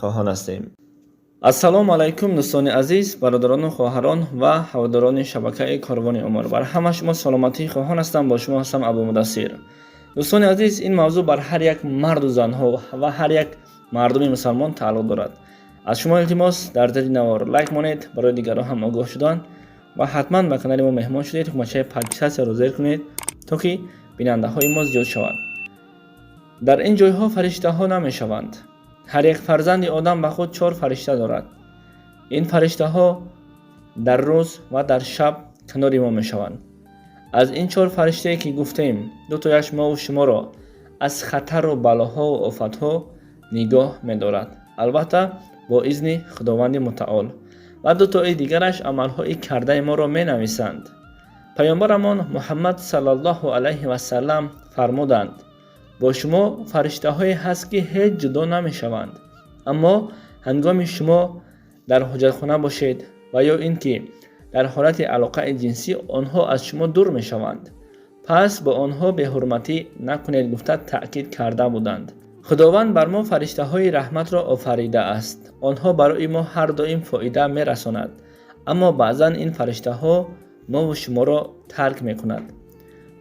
Хоҳон ҳастем. Ассалому алайкум, дӯстони азиз, бародарону хоҳарон ва ҳаводорони шабакаи Корвони Умр. Бар ҳама шумо саломатӣ хоҳон ҳастам. Бо шумо ҳастам Абу Мудассир. Дӯстони азиз, ин мавзӯъ бар ҳар як марду занҳо ва ҳар як мардуми мусалмон тааллуқ дорад. Аз шумо илтимос, дар зери навор лайк монед, барои дигарон ҳам огоҳ шудан, ва ҳатман ба канали мо меҳмон шудед, тугмачаи подписаться-ро зер кунед, то ки бинандаҳои мо зиёд шавад. Дар ин ҷойҳо фариштаҳо намешаванд. Ҳар як фарзанди одам ба худ чор фаришта дорад. Ин фариштаҳо дар рӯз ва дар шаб канори мо мешаванд. Аз ин чор фариштае, ки гуфтем, дутояш мову шуморо аз хатару балоҳову офатҳо нигоҳ медорад, албатта, бо изни Худованди Мутаол, ва дутои дигараш амалҳои кардаи моро менависанд. Паёмбарамон Муҳаммад саллаллоҳу алайҳи васаллам фармуданд: «Бо шумо фариштаҳое ҳаст, ки ҳеҷ ҷудо намешаванд, аммо ҳангоми шумо дар ҳоҷатхона бошед ва ё ин ки дар ҳолати алоқаи ҷинсӣ, онҳо аз шумо дур мешаванд, пас бо онҳо беҳурматӣ накунед», гуфта таъкид карда буданд. Худованд бар мо фариштаҳои раҳматро офаридааст. Онҳо барои мо ҳар доим фоида мерасонад, аммо баъзан ин фариштаҳо мову шуморо тарк мекунад.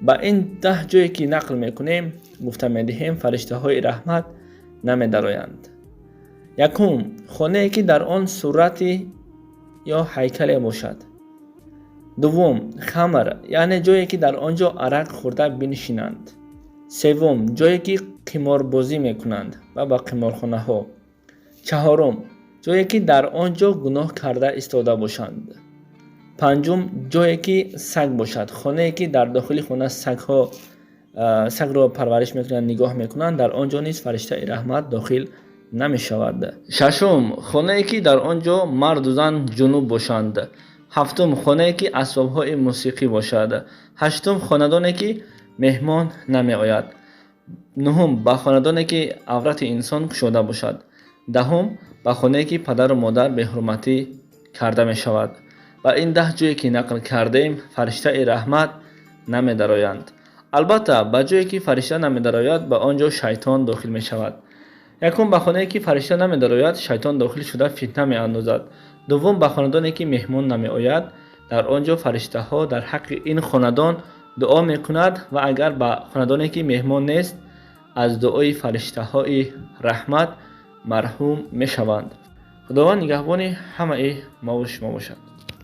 Ба ин 10 ҷое, ки нақл мекунем, гуфта медиҳем, фариштаҳои раҳмат намедароянд. Якум: хонае, ки дар он сурати ё ҳайкале бошад. Дуввум: хамр, яъне ҷое, ки дар он ҷо арақ хӯрда бинишинанд. Севум: ҷое, ки қиморбозӣ мекунанд ва ба қиморхонаҳо. Чаҳорум: ҷое, ки дар он ҷо гуноҳ карда истода бошанд. Панҷум: ҷое, ки саг бошад. Хонае, ки дар дохили хона сагҳо, сагро парвариш мекунанд, нигоҳ мекунанд, дар он ҷо низ фариштаи раҳмат дохил намешавад. Шашум: хонае, ки дар он ҷо марду зан ҷунуб бошанд. Ҳафтум: хонае, ки асбобҳои мусиқӣ бошад. Ҳаштум: хонадоне, ки меҳмон намеояд. Нуҳум: ба хонадоне, ки аврати инсон кушода бошад. Даҳум: ба хонае, ки падару модар беҳурматӣ карда мешавад. Ба ин 10 ҷое, ки нақл кардем, фариштаи раҳмат намедароянд. Албатта, ба ҷое, ки фаришта намедарояд, ба он ҷо шайтон дохил мешавад. Якум: ба хонае, ки фаришта намедарояд, шайтон дохил шуда фитна меандозад. Дуввум: ба хонадоне, ки меҳмон намеояд, дар он ҷо фариштаҳо дар ҳаққи ин хонадон дуо мекунад, ва агар ба хонадоне, ки меҳмон нест, аз дуои фариштаҳои раҳмат марҳум мешаванд. Худованд нигаҳбони ҳамаи мову шумо бошад.